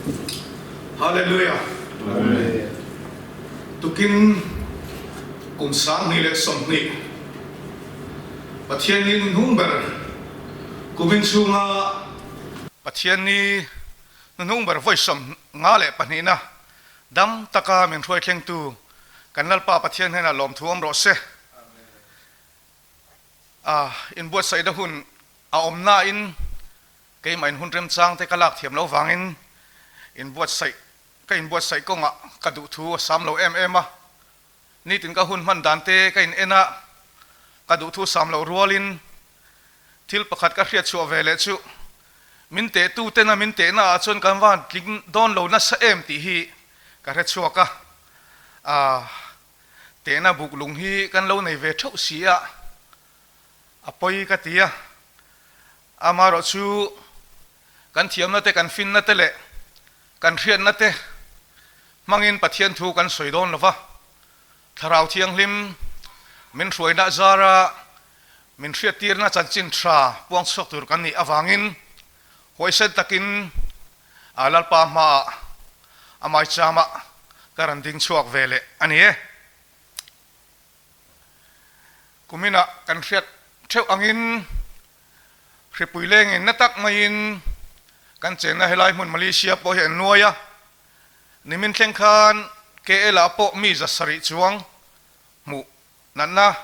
Hallelujah. Amen. Tukin kum 2020 Pathian ni hnuhnung ber kumin chhunga Pathian ni hnuhnung ber vawi 52na dam taka min hruai thlengtu kan Lalpa Pathian hnenah lawmthu awm rawh se. A inbuatsaihna hun a awm nain keimah in hun remchang te ka lak thiam lo vangin inbuatsaih ka inbuatsaih kawngah ka duhthu a sam lo em em a, nitin ka hun hman dan te ka in en a, ka duhthu sam loh rualin thil pakhat ka hriat chhuah ve leh chu min tehtu tena min tehna ah chuan kan van tling dawn lo nasa em tih hi ka hre chhuak a, ah tehna buk lung hi kan lo nei ve theuh si a, a pawi ka ti a, amaherawh chu kan thiamna te kan finna te leh kan hriatna te hmangin Pathian thu kan sawi dawn lo va, Thlarau Thianghlim min hruaina zara min hriattirna chanchin tha puang chhuak tur kan nih avangin huaisen takin Lalpa hmaah a maichama ka rawn ding chhuak ve leh a ni e. Kuminah kan hriat theuh angin hripui lengin na tak maiin kan chenna helai hmun Malaysia pawh hi an nuai a, nimin thleng khan KL ah pawh mi 700 chuang hmuh natna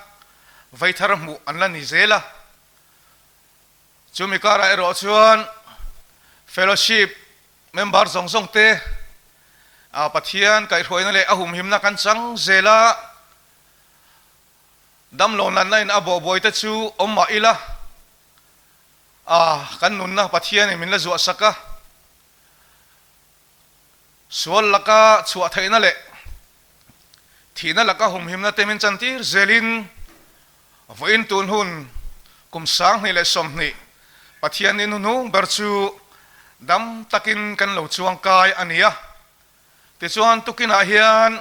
vaithar hmuh an la ni zel a. Chumi karah erawh chuan fellowship member zawng zawng te Pathian kaihhruaina leh a humhimna kan chang zel a, damlo natna in a bawhbuai te chu awm mah ila kan nunna Pathianin min la zuah sak a, sual laka chhuah theihna leh thihna laka humhimna te min chantir zelin Vawiin tun hun kum 2020 Pathian in hnuhnung ber chu dam takin kan lo chuang kai a ni a. Tichuan tukinah hian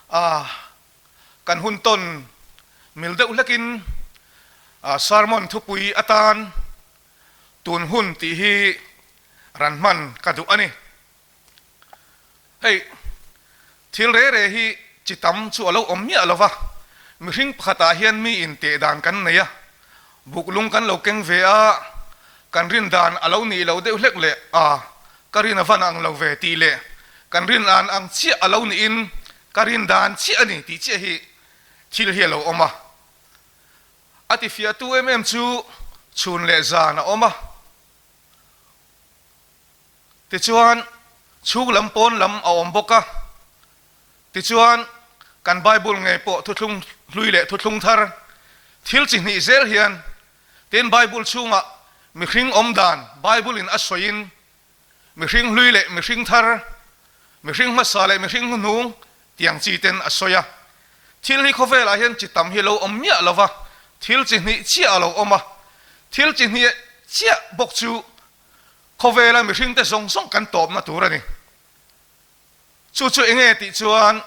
a kan hun tawn mil deuh hlekin sermon thupui atan tun hun tih hi ran hman ka duh a ni. Hei, thil re re hi chi tam chu a lo awm miah lo va, mihring pakhatah hian mi in teh dan kan nei a, buk lung kan lo keng ve a, kan rin dan a lo nih lo deuh hlek leh a, ka rin a van ang lo ve tih leh kan rin an ang chiah a lo niin ka rin dan chiah a ni tih chiah hi thil hi a lo awm a. A tifiahtu em em chu chhun leh zan a awm a. Tichuan, chhung lam pawn lam a awm bawk a. Tichuan, kan Bible ngei pawh thuthlung hlui leh thuthlung thar thil chi hnih zel hian tin Bible chhungah mihring awm dan Bible in a sawiin mihring hlui leh mihring thar, mihring hmasa leh mihring hnuhnung tiang chi ten a sawi a. Thil hi khawvelah hian chi tam hi lo awm miah lo va, thil chi hnih chiah a lo awm a. Thil chi hnih chiah bawk chu Khawvela mihringte zawng zawng kan tawpna tur a ni. Chu chu enge tih chuan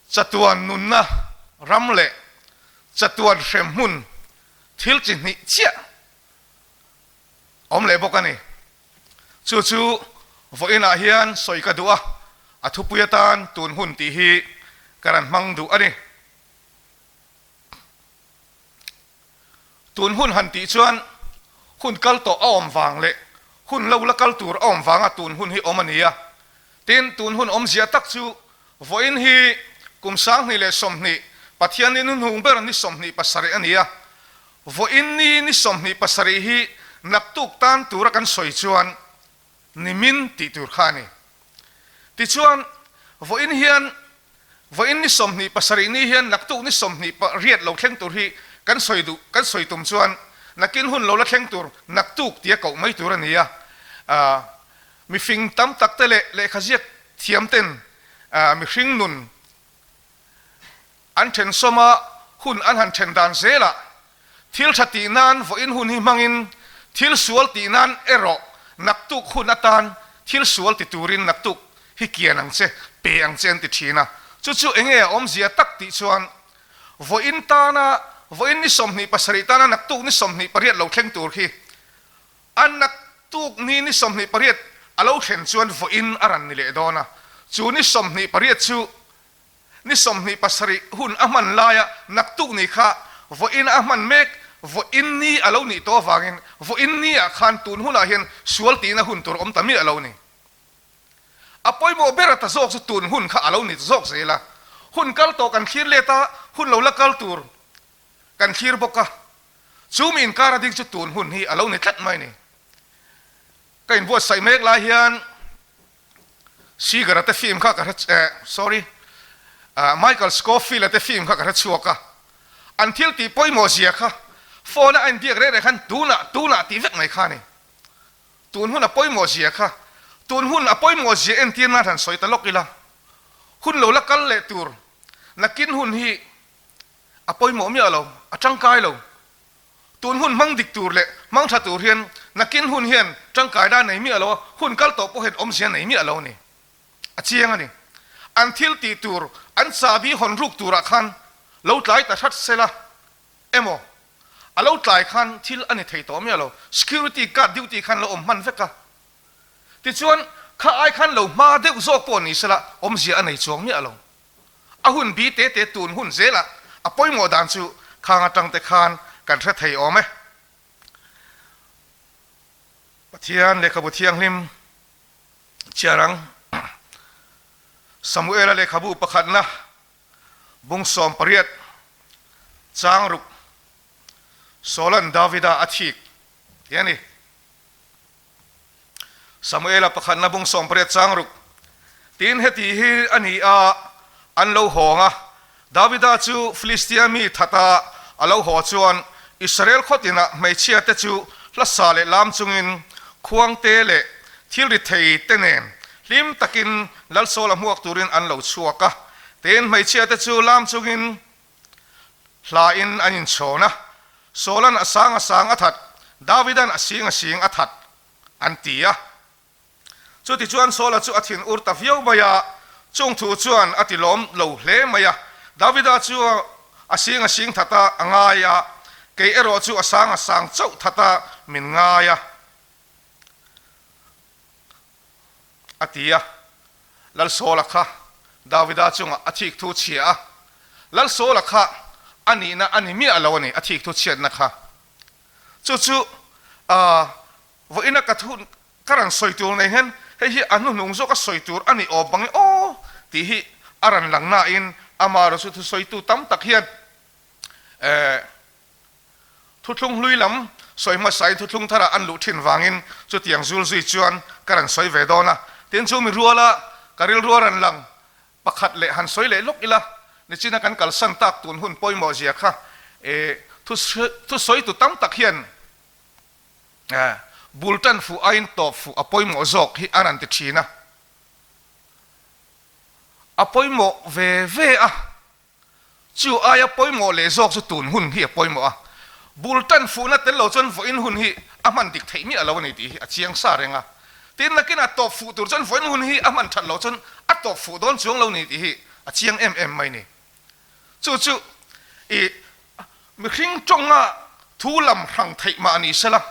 chatuan nunna ram leh chatuan hrem hmun thil chi hnih chiah awm leh bawk a ni. Chu chu vawiinah hian sawi ka duh a, a thupui atan tun hun tih hi ka rawn hmang duh a ni. Tun hun han tih chuan hun kal tawh a awm vang leh hun lo la kal tur a awm vanga tun hun hi awm a ni a. Tin, tun hun awmzia tak chu vawiin hi kum 2020 Pathian ni hnuhnung ber ni 27 a ni a. Vawiin ni ni 27 hi naktuk tan tura kan sawi chuan nimin tih tur kha a ni. Tichuan, vawiin hian vawiin ni 27 ni hian naktuk ni 28 lo thleng tur hi kan sawi duh, kan sawi tum chuan nakin hun lo la thleng tur naktuk tia koh mai tur a ni a. Mifing tam tak te leh lehkha ziak thiam ten mihring nun an then sawma hun an han then dan zelah thil tha tih nan vawiin hun hi hmangin thil sual tih nan erawh naktuk hun atan thil sual ti turin naktuk hi kian ang che, pe ang che an ti thin a. Chu chu enge a awmzia tak tih chuan vawiin tana vawiin ni 27 tana naktuk ni 28 lo thleng tur hi a nak. tuk ni ni 28 a lo thlen chuan vawiin a ran ni leh dawn a, chu ni 28 chu ni 27 hun a hman laia naktuk ni kha vawiin a hman mek, vawiin ni a lo nih tawh avangin vawiin ni ah khan tun hunah hian sual tihna hun tur awm ta miah lo ni. A pawimawh ber ata zawk chu tun hun kha a lo ni zawk zel a, hun kal tawh kan thlir let a, hun lo la kal tur kan thlir bawk a, chu mi inkar a ding chu tun hun hi a lo ni tlat mai ni. Ka inbuatsaih mek lai hian Seeger-a te film kha ka hre eh sorry Michael Scofield-a te film kha ka hre chhuak a, an thil tih pawimawh zia kha phone-a a inbiak reh reh khan tunah tunah tih vek mai kha a ni. Tun hun a pawimawh zia kha tun hun a pawimawh zia entir nan han sawi ta lawk ila, hun lo la kal leh tur nakin hun hi a pawimawh miah lo, a tangkai lo. Tun hun hmang dik tur leh hmang tha tur hian nakin hun hian tangkai dan nei miah lo a, hun kal tawh pawh hian awmzia nei miah lo a ni. A chiang a ni. An thil tih tur, an chahbi hawn ruk turah khan lo tlai ta hrat sela emaw, a lo tlai khan thil a ni thei tawh miah lo. Security guard duty khan lo awm hman vek a. Tichuan, kha ai khan lo hma deuh zawk pawh ni sela awmzia a nei chuang miah lo. A hun bi te te tun hun zelah a pawimawh dan chu khang atang te khan kan hre thei awm e. Pathian lehkhabu thianghlim chhiar ang Samuela lehkhabu pakhatna bung 18 chang ruk Saula'n Davida a thik tih a ni. Samuela pakhatna bung 18 chang ruk tiin heti hi a ni a, an lo hawng a, Davida chu Filistia mi thata a lo haw chuan Israel khawtinah hmeichhia te chu hlasa leh lam chungin khuangte leh thil ri thei te nen hlim takin Lalsawla hmuak turin an lo chhuak a, tiin hmeichhia te chu lam chungin Hla in an inchhawn a, Saula'n a sang a sang a that, Davida'n a sing a sing a that, an ti a. Chutichuan Saula chu a thin ur ta viau mai a, chung thu chuan a ti lawm lo hle mai a. Davida chu a sing a sing that a, a ngai a, kei erawh chu a sang a sang chauh that a min ngai a. A ti a, Lal Saula kha Davida chungah a thik thu chhia a, Lal Saula kha a nihna a ni miah lo a ni, a thik thu chhiatna kha. Chu chu vawiina ka thu ka rawn sawi tur nei hian hei hi a hnuhnung zawk a sawi tur a ni awm bang e aw tih hi a rawn lang nain amaherawhchu chu thusawitu tam tak hian Thuthlung hlui lam sawi hmasain thuthlung tharah an luh thin vangin chutiang zul zui chuan ka rawn sawi ve dawn a. Tin, chu mi ruala ka rilru a rawn lang pakhat leh han sawi leh lawk ila, nichina kan kalsan tak tun hun pawimawh zia kha e thusawitu tam tak hian bul tan fuh aiin tawp fuh a pawimawh zawk hi a rawn ti thin a. A pawimawh ve ve a. Chu aia pawimawh leh zawk chu tun hun hi a pawimawh a, bul tan fuhna tel lo chuan vawiin hun hi a hman dik theih miah lo a ni tih hi a chiang sa reng a. Tin, nakinah tawp fuh tur chuan vawiin hun hi a hman that loh chuan a tawp fuh dawn chuang lo ni tih hi a chiang em em mai ni. Chu chu i mihring tawnga thu lam hrang theih mah ni sela,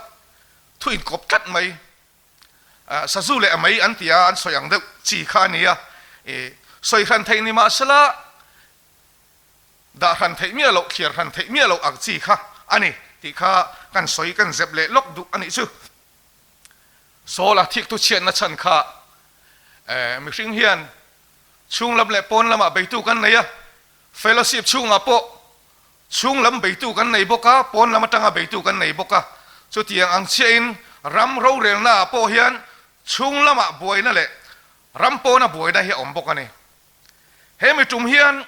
thu inkawp tlat mai Sazu leh a mei an ti a, an sawi ang deuh chi kha a ni a, i sawi hran theih ni mahsela dah hran theih miah loh, thliar hran theih miah loh ang chi kha a ni tih kha kan sawi kan zep leh lawk duh a nih chu. Sawl-a thiktu chhiatna chhan kha mihring hian chhung lam leh pawn lamah beitu kan nei a, fellowship chhungah pawh Chhung lam beitu kan nei bawk a, pawn lam atanga beitu kan nei bawk a. Chutiang ang chiahin ram rorelnaah pawh hian chhung lamah buaina leh ram pawna buaina hi a awm bawk a ni. He mi tum hian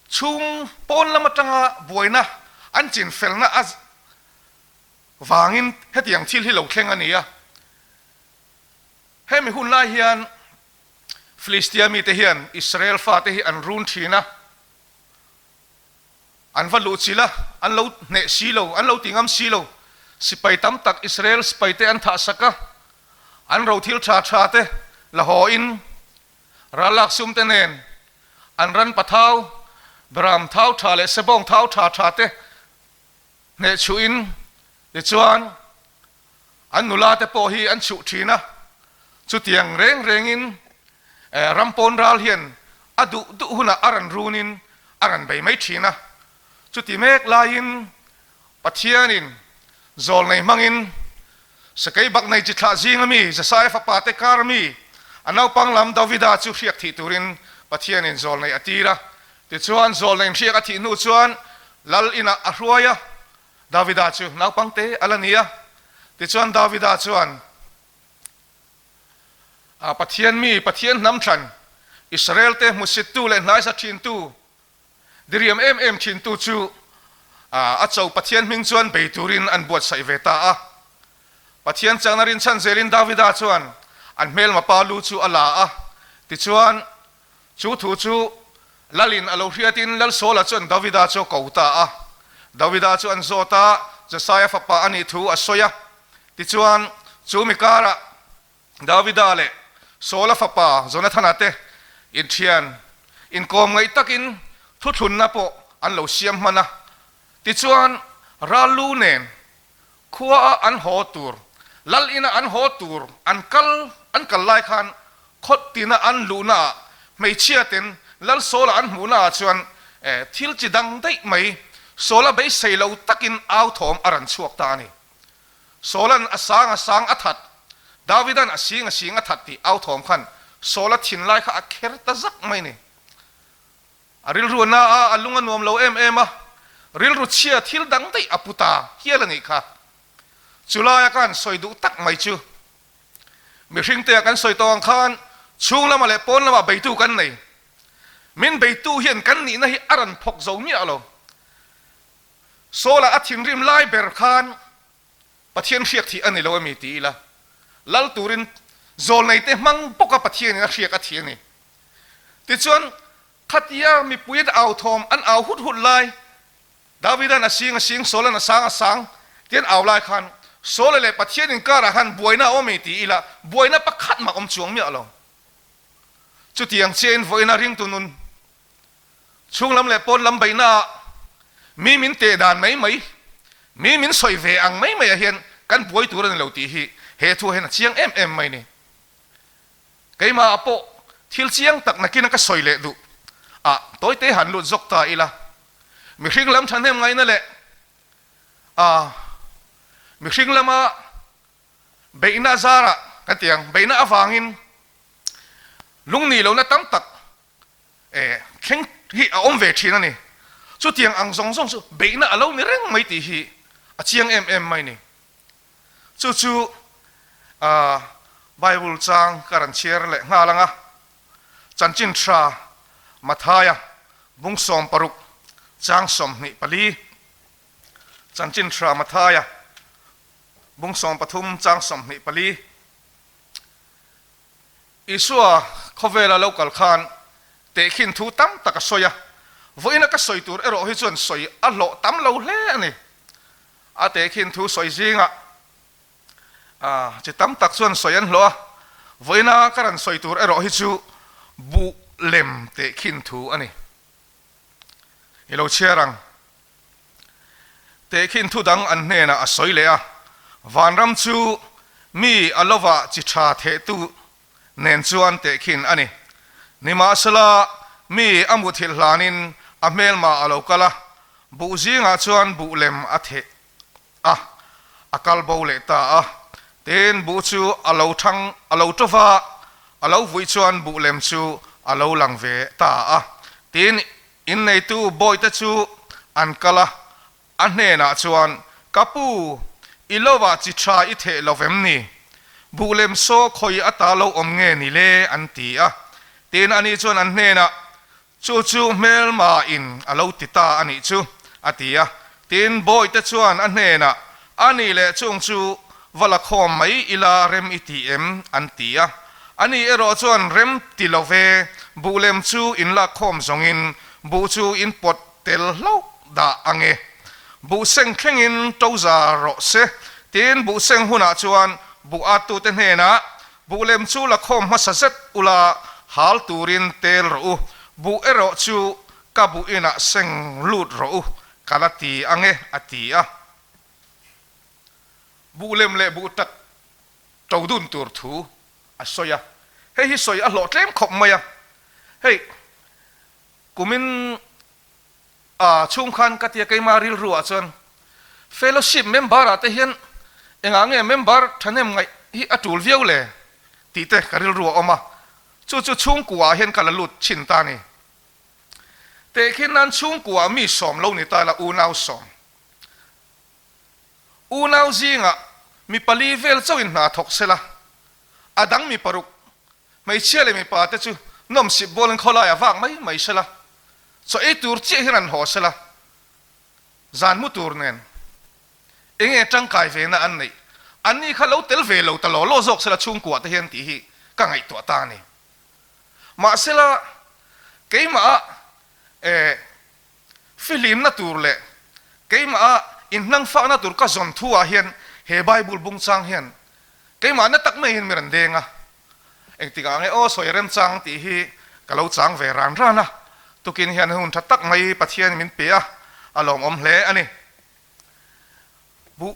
chhung pawn lam atanga buaina an chinfelna a vangin hetiang thil hi lo thleng a ni a. Hemi hun lai hian Filistia mite hian Israel fate hi an run thin a, an va luh chilh a, an lo hneh si lo, an lo ti ngam si lo. Sipai tam tak Israel sipaite an thah sak a, an ro thil tha tha te la haw in, ral lak sum te nen, an ran pathau, beram thau tha leh sebawng thau tha tha te. Hnehchhuhin tichuan an nula te pawh hi an chhuh thin a, chutiang reng rengin ram pawn ral hian a duh duh hunah a rawn runin a rawn bei mai thin a. Chuti mek laiin Pathianin zawlnei hmangin Sakei baknei chi thlah zinga mi Jesaia fapa te kar mi a naupang lam Davida chu hriak thih turin Pathianin zawlnei a tir a. Tichuan zawlnei hriak a thih hnu chuan Lal inah a hruai a, Davida chu naupang te a la ni a. Tichuan Davida chuan a Pathian mi, Pathian hnam thlan, Israel-te hmusittu leh hnaisa thintu, Diriam em em thintu chu a cho Pathian hming chuan bei turin an buatsaih ve ta a. Pathian chakna rinchhan zelin Davida chuan an hmelma pa lu chu a la a. Tichuan, chu thu chu Lalin a lo hriatin Lal Saula chuan Davida chu a ko ta a. Davida chu an zawt a, Jesaia fapa a nih thu a sawi a. Tichuan, chu mi karah Davida leh Saula fapa Jonathana te inthian inkawm ngaih takin thuthlunna pawh an lo siam hman a. Tichuan, ral lu nen khuaa an haw tur, lal ina an haw tur an kal an kal lai khan khawt tina an luhnaah hmeichhia ten lal Saula an hmuhnaah chuan thil chi dang daih mai Saula beisei lo takin au thawm a rawn chhuak ta a ni. Saula'n a sang a sang a that, Davida'n a sing a sing a that tih au thawm khan Saula thinlai kha a kher ta zak mai ni. A rilru a na a, a lung a nuam lo em em a, rilru chhia thil dang daih a pu ta hial a nih kha. Chulaia ka han sawi duh tak mai chu, mihringtea kan sawi tawh ang khan chhung lamah leh pawn lamah beitu kan nei. Min beitu hian kan nihna hi a rawn phawk zo miah lo. Saula a thinrim lai ber khan Pathian hriak thih a ni lo a mi ti ila, lal turin zawlneite hmang bawka Pathianin a hriak a thi a ni. Tichuan, khatia mipui an au thawm an au hut hut lai, Davidan a sing a sing, Saulan a sang a sang ti an au lai khan Saula leh Pathian inkarah khan buaina a awm a mi ti ila, buaina pakhat mah awm chuang miah lo. Chutiang chiahin vawiina ringtu nun Chhung lam leh pawn lam beihna ah mi min teh dan mai mai, mi min sawi ve ang mai mai ah hian kan buai tur a ni lo tih hi he thu ah hian a chiang em em mai ni. Keimah ah pawh thil chiang tak nakin a ka sawi leh duh ah tawite han lut zawk ta ila, mihring lam thahnem ngaihna leh ah mihring lama beihna zarah kan ti ang, beihna avangin lungnih lohna tam tak E, thleng hi a awm ve thin a ni. Chutiang ang zawng zawng chu beihna a lo ni reng mai tih hi a chiang em em mai ni. Chu chu Bible chang ka rawn chhiar leh nghal ang a, Chanchin Tha Mathaia bung 60 chang 24, Chanchin Tha Mathaia bung 13 chang 24. Isua khawvela lo kal khan tehkhin thu tam tak a sawi a, vawiina ka sawi tur erawh hi chuan sawi a hlawh tam lo hle a ni. A tehkhin thu sawi zingah chi tam tak chuan sawi an hlawh a, vawiina ka rawn sawi tur erawh hi chu buh lem tehkhin thu a ni. I lo chhiar ang. Tehkhin thu dang an hnenah a sawi leh a, Vanram chu mi a lovah chi tha thehtu nen chuan tehkhin a ni. Nimahsela, mi a muthilh hlanin a hmelma a lo kal a, buh zingah chuan buh lem a theh a, a kal bo leh ta a. Tin, buh chu a lo thang, a lo ṭo va, a lo vui chuan buh lem chu a lo lang ve ta a. Tin, Inneitu bawihte chu an kal a, a hnenah chuan, Ka pu, i lovah chi tha i theh lo vem ni? Buh lem saw khawi ata lo awm nge ni le? an ti a. Tin, ani chuan an hnenah, Chu chu hmelma in a lo ti ta a nih chu, a ti a. Tin, bawihte chuan a hnenah, A nih leh chung chu va la khawm mai ila rem i ti em? an ti a. Ani erawh chuan rem ti lo ve, buh lem chu in lak khawm zawngin buh chu in pawt tel hlauh dah ang e. Buh seng thlengin to za rawh se, tiin buh seng hunah chuan buh attute hnenah, Buh lem chu la khawm hmasa zet ula hal turin tel rawh u, buh erawh chu ka buh inah seng lut rawh u, ka la ti ang e, a ti a. Buh lem leh buh tak ṭo dun tur thu a sawi a, hei hi sawi a hlawh tlem khawp mai a, hei kumin a chhung khan ka tia keima rilru ah chuan fellowship member ah te hian engah nge member thahnem ngaih hi a tul viau le tih te ka rilru a awm a, chu chu chhungkua ah hian ka la lut thin ta a ni. Tehkhin nan chhungkua ah mi sawm lo ni ta ila unau sawm. Unau zingah mi pali vel chauhin hna thawk sela, a dang mi paruk, hmeichhia leh mipa te chu nawmsip bawlin khawlaiah vak mai mai sela, chaw ei tur chiah hian an haw sela, zan mu tur nen enge tangkai ve na an neih, anni kha lo tel ve lo ta law law zawk sela chhungkuah te hian tih hi ka ngaihtuah ta a ni. Mahsela keimah ah Fihlimna tur leh keimaha inhnangfakna tur ka zawn thu ah hian he Bible bung chang hian keimah na tak mai hian mi rawn deng a, engtik ah nge aw sawi remchang tih hi ka lo chang ve ran ran a, tukin hian hun tha tak mai Pathian min pe a, a lawmawm hle a ni. Buh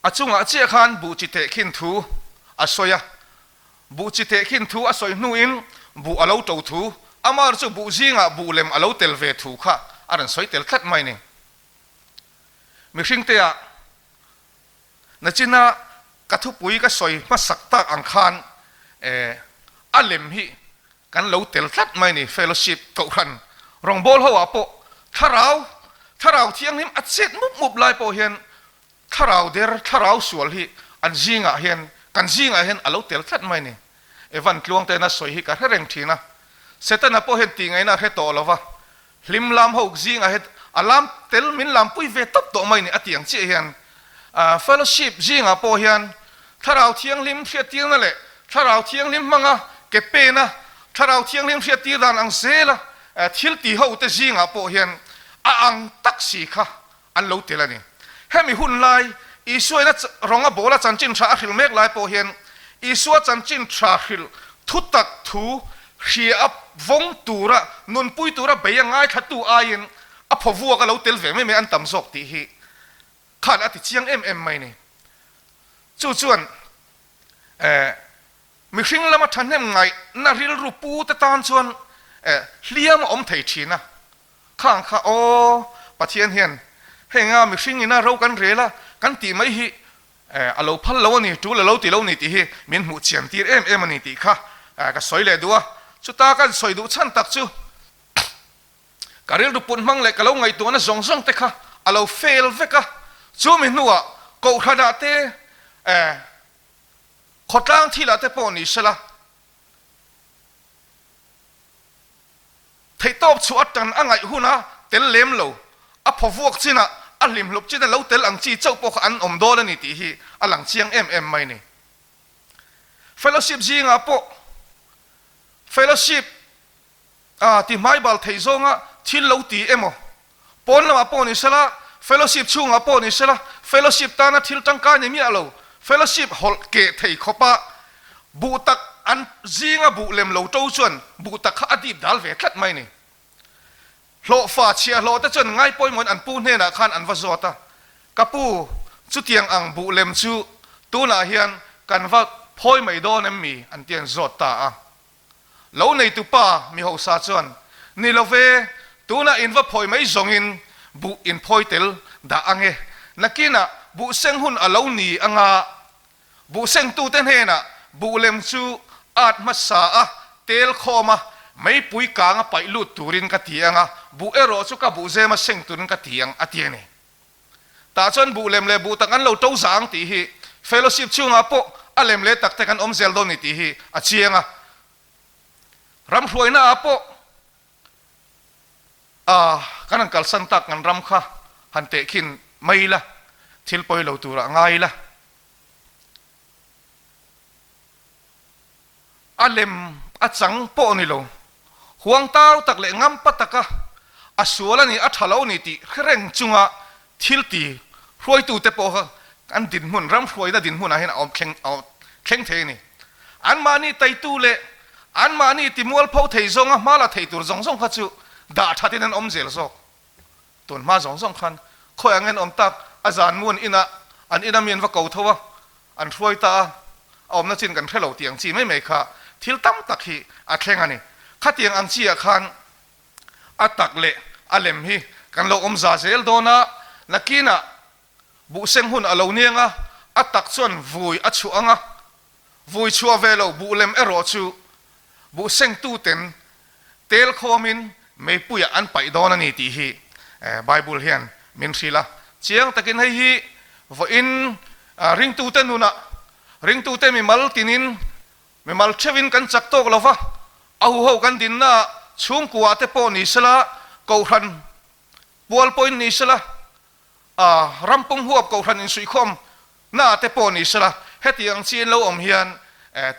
A chungah chiah khan buh chi tehkhin thu a sawi a, buh chi tehkhin thu a sawi hnuin buh a lo to thu, amah chu buh zingah buh lem a lo tel ve thu kha a rawn sawi tel tlat mai ni. Mihringtea nachina ka thupui ka sawi hmasak tak ang khan a lem hi kan lo tel tlat mai ni. Fellowship Kohhran rawngbâwl ho ah pawh thlarau, thlarau thianghlim a chet mup mup lai pawh hian thlarau der, thlarau sual hi an zingah hian, kan zingah hian a lo tel tlat mai ni. Evan Tluangtena sawi hi ka hre reng thin a, Setana pawh hian tihngaihna a hre tawh lo va, hlim lam ho zingah hian a lam tel min lampui ve tawp tawh mai ni a tih ang chiah hian fellowship zingah pawh hian thlarau thianghlim hriattirna leh thlarau thianghlim hmanga ke pena thlarau thianghlim hriattir dan ang zela thil ti ho te zingah pawh hian a ang tak si kha an lo tel a ni. Hemi hun lai Isua ina rawng a bawla chanchin tha a hrilh mek lai pawh hian Isua chanchin tha hrilh thu tak thu hria a vawng tura nunpui tura bei a ngaithlatu aiin a phaw vuak a lo tel ve mai mai an tam zawk tih hi khan a ti chiang em em mai ni. Chu chuan eh mihring lama thahnem ngaihna rilru pu te tan chuan eh hliam a awm thei thin a, Khang kha aw Pathian hian henga mihring ina ro kan rel a kan tih mai hi a lo phal lo a ni, tul a lo ti lo ni tih hi min hmuh chian tir em em a ni tih kha ka sawi leh duh a. Chuta kan sawi duh chhan tak chu ka rilru put hmang leh ka lo ngaihtuahna zawng zawng te kha a lo fail vek a, chumi hnuah kohhranah te khawtlang thilah te pawh ni sela, Theihtawp chu a tan a ngaih huna tel lem lo, a phaw vuak chinah a hlimhlup china lo tel ang chi chauh pawh kha an awm dawn a ni tih hi a lang chiang em em mai ni. Fellowship zingah pawh fellowship a ti hmaibal thei zawnga thil lo ti emaw, pawn lamah pawh ni sela, fellowship chhungah pawh ni sela, fellowship tana thil tangkai ni miah lo, fellowship hawlh keh thei khawpa buh tak an zinga buh lem lo to chuan buh tak kha a dip dal ve tlat mai ni. Hlawhfa chhiahhlawh te chuan ngaipawimawhin an pu hnenah khan an va zawt a, Ka pu, chutiang ang buh lem chu tunah hian kan va phawi mai dawn em mi? an ti an zawt ta a. Lo neitu pa mi hausa chuan, Ni lo ve, tunah in va phawi mai zawngin buh in phawi tel dah ang e. Nakinah buh seng hun a lo ni anga buh sengtute hnenah buh lem chu at hmasa a tel khawm a, meipui kang a paih lut turin ka ti ang a, buh erawh chu ka buh zema seng turin ka ti ang, a ti a ni. Tah chuan buh lem leh buh tak an lo to za ang tih hi fellowship chhungah pawh a lem leh tak te kan awm zel dawn ni tih hi a chiang a. Ram hruaina ah pawh a kan han kalsan tak kan ram kha han tehkhin mai ila, thil pawi lo turah ngai ila. A lem a chang pawh ni lo. Huang tau tak leh ngampa taka a sual a ni, a tha lo a ni tih hre reng chunga thil ti hruaitute pawh kha an dinhmun, ram hruaina dinhmunah hian a awm thleng a thleng thei a ni. Anmahni taitu leh anmahni timualpho thei zawnga hma la thei tur zawng zawng kha chu dah thatin an awm zel zawk. Tun hma zawng zawng khan khawi ang en awm tak a zan muan inah An ina mi an va ko tho a, an hruai ta a, a awmna chin kan hre lo tih ang chi mai mai kha thil tam tak hi a thleng a ni. Khatiang ang chi ah khan a tak leh a lem hi kan lo awm za zel dawn a, nakinah buhseng hun a lo niang a, a tak chuan vui a chhuah ang a, vui chhuah ve lo buh lem erawh chu buhsengtuten tel khawmin meipuiah an paih dawn a ni tih hi Bible hian min hrilh a. Chiang takin hei hi vawiin ringtute nunah ringtute mimal tinin mimal theuhin kan chak tawk lo va, a huho kan dinnaah chhungkuaah te pawh ni sela, kohhran pual pawhin ni sela, A ram pum huap kohhran insuihkhawm na te pawh ni sela, heti ang chi in lo awm hian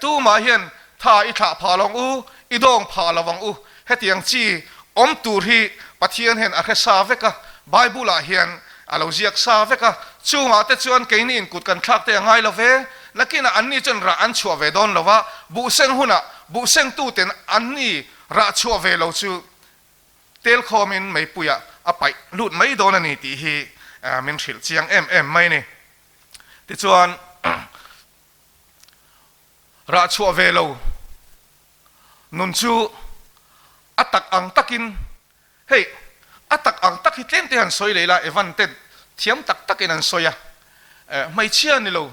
tumah hian tha i thlah phah lo ang u, i dawng phah lo ang u. Heti ang chi awm tur hi Pathian hian a hre sa vek a, Bible ah hian a lo ziak sa vek a, chungah te chuan keini in kut kan thlak te a ngai lo ve, nakinah anni chuan rah an chhuah ve dawn lo va, buhseng hunah buhsengtuten anni rah chhuah ve lo chu Tel khawmin meipuiah a paih lut mai dawn a ni tih hi min hrilh chiang em em mai a ni. Tichuan, rah chhuah ve lo nun chu a tak ang takin, hei a tak ang tak hi tlem te han sawi leh ila, Evan te thiam tak takin an sawi a, hmeichhia ni lo,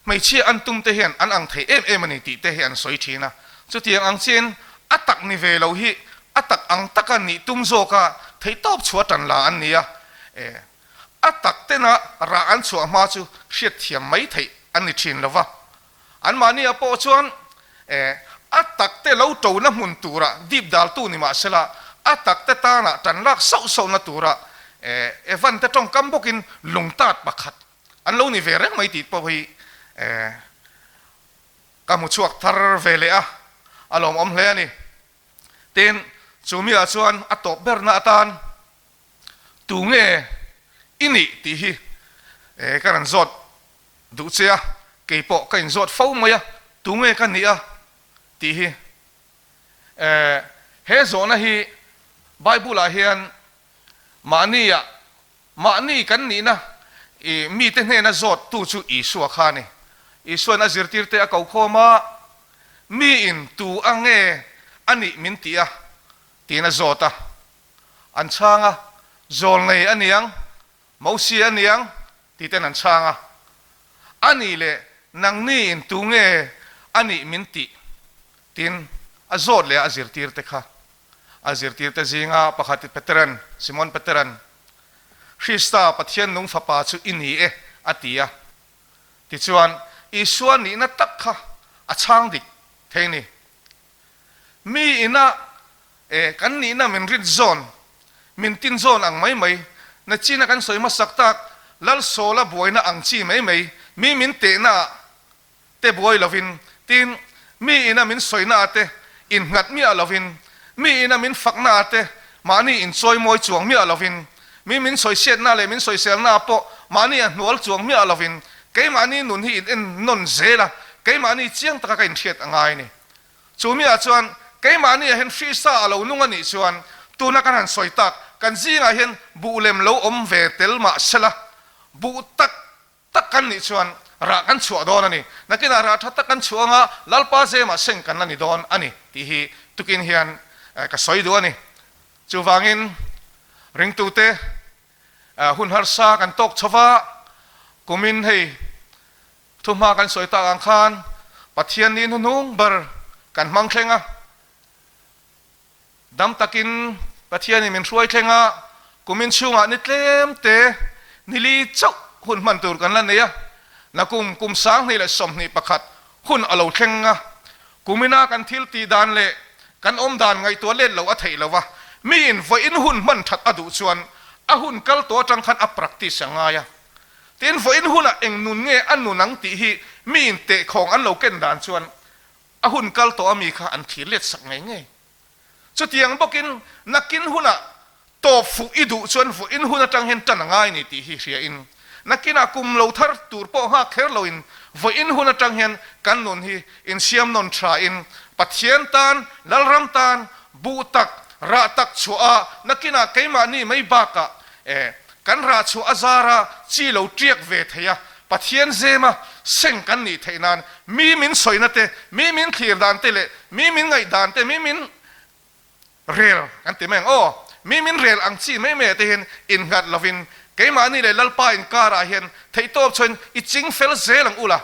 hmeichhia an tum te hian an ang thei em em a ni tih te hi an sawi thin a. Chutiang ang chiin a tak ni ve lo hi a tak ang taka nih tum zawka theihtawp chhuah tan la an ni a. A tak tena rah an chhuah hma chu hriatthiam mai theih an ni thin lo va. Anmahniah pawh chuan a tak te lo tona hmun tura dip daltu ni mahsela a tak te tana tan lak sauh sauhna tura Evan te tawngkam bawkin lungtat pakhat an lo ni ve reng mai tih pawh hi ka hmu chhuak thar ve leh a, a lawmawm hle a ni. Tin, chu miah chuan a tawp berna atan tu nge i nih tih hi ka rawn zawt duh che a, kei pawh ka inzawt fo mai a, tu nge ka nih a tih hi. He zawhna hi Bible-ah hian mahnia Mahni kan nihna i mite hnena zawttu chu Isua kha a ni. Isua'n a zirtirte a ko khawm a, Miin tu a nge a nih min ti a? tiin a zawt a. An chhang a, Zawlnei a niang, Mosia a niang, titen an chhang a. A nih leh nangniin tu nge a nih min tih? tiin a zawt leh a, a zirtirte kha. A zirtirte zinga pakhat Peteran, Simon Peteran, Krista Pathian nung Fapa chu i ni e, a ti a. Tichuan, Isua nihna tak kha a chhang dik thei ni. Mi ina e kan nihna min rit zawn, min tin zawn ang mai mai, nachina kan sawi hmasak tak Lalsawla buaina ang chi mai mai, mi min tehnaah te buai lovin, tin, mi ina min sawina te innghat miah lovin, mi ina min fakna te mahni inchawimawi chuang miah lovin, mi min sawichhiatna leh min sawiselna pawh mahni a hnual chuang miah lovin, keimahni nun hi in en nawn zel a, keimahni chiang taka ka inhriat a ngai a ni. Chu miah chuan keimahni ah hian Hrisa a lo nung a nih chuan tuna kan han sawi tak kan zingah hian buh lem lo awm ve tel mah sela, buh tak tak kan nih chuan rah kan chhuah dawn a ni. Nakinah rah tha tak kan chhuah anga Lalpa zemah seng kan la ni dawn a ni tih hi tukin hian ka sawi duh a ni. Chuvangin ringtute hun harsa kan tawk chho va, kumin hei thuhma kan sawi tak ang khan Pathian ni hnuhnung ber kan hmang thleng a, Dam takin Pathianin min hruai thleng a, kumin chhungah ni tlem te nili chauh hun hman tur kan la nei a, nakum kum 2021 hun a lo thleng a, kumina kan thil tih dan leh kan awm dan ngaihtuah let lo a theih lo a, miin vawiin hun hman that a duh chuan a hun kal tawh atang khan a practice a ngai a, tin vawiin hunah eng nun nge a nun ang tih hi miin tehkhawng an lo ken dan chuan A hun kal tawh ami kha an thlir let sak ngei ngei. Chutiang bawkin nakin hunah tawp fuh i duh chuan vawiin hun atang hian tan a ngai ni tih hi hria in nakinah kum lo thar tur pawh nghak kher loin vawiin hun atang hian kan nun hi insiam nawn tha in Pathian tan, Lalram tan buh tak, rah tak chhuah a nakinah keimahni mai bakah eh kan rah chhuah a zara chi lo tiak ve thei a. Pathian zema seng kan nih theih nan mi min sawina te, mi min thlir dan te leh mi min ngaih dan te, mi min rel kan ti mai ang aw, mi min rel ang chi mai mai ah te hian innghat lovin keimahni leh Lalpa inkarah hian theihtawp chhuain i ching fel zel ang ula.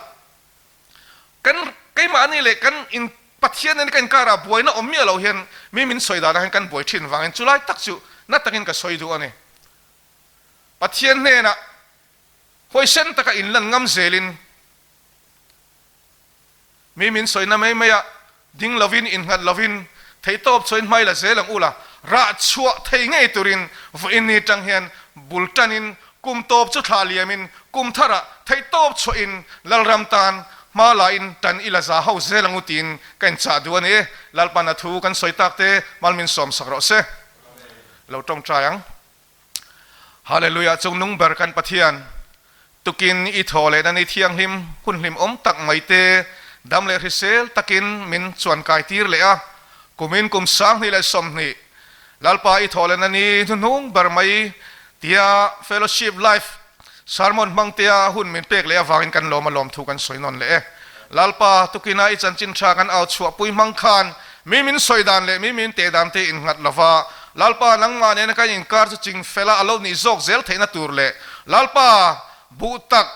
Kan keimahni leh kan in Pathian nen kan inkarah buaina awm miah lo hian mi min sawi danah hian kan buai thin vangin chulai tak chu na takin ka sawi duh a ni. Pathian hnenah huaisen taka inlan ngam zelin mi min sawina mai maiah ding lovin innghat lovin theihtawp chhuain hmai la zel ang u la, rah chhuah thei ngei turin vawiin ni tang hian bul tanin kum tawp chu thlah liamin kum tharah theihtawp chhuahin Lalram tan hma lain tan i la za ho zel ang u tiin ka inchah duh a ni. Lalpan a thu kan sawi tak te Malmin sawm sak rawh se. Lo tawngtai ang. Hallelujah Chungnung ber kan Pathian, tukin i thaw lehna ni thianghlim hun hlim awm tak mai te dam leh hrisel takin min chuan kai tir leh a, kumin kum 2020 Lalpa i thaw lehna ni hnuhnung ber mai tia Fellowship Life Sermon hmangtea hun min pek leh avangin kan lawm a lawmthu kan sawi nawn leh e. Lalpa, tukina i chanchin tha kan au chhuahpui hmang khan mi min sawi dan leh mi min teh dan te innghat lova, Lalpa nangmah nena kan inkar chu ching fela a lo nih zawk zel theihna tur leh Lalpa buh tak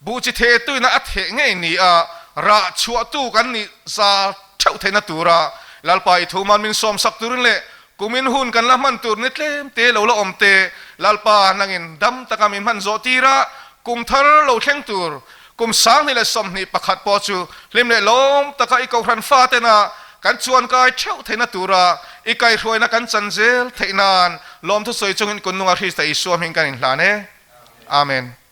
buh chi theh tuina a theh ngei ni a rah chhuahtu kan nih za theuh theihna tura Lalpa i thu man min sawmsak turin leh Kumin hun kan la hman tur ni tlem te lo la awm te, Lalpa nangin dam taka min hman zawh tir a, kum thar lo thleng tur kum 2021 pawh chu hlim leh lawm taka i kohhran fa tena kan chuan kai theuh theihna tura i kaihruaina kan chan zel theih nan lawmthu sawi chungin kun nunga Krista Isua hming kan inhlan e. Amen.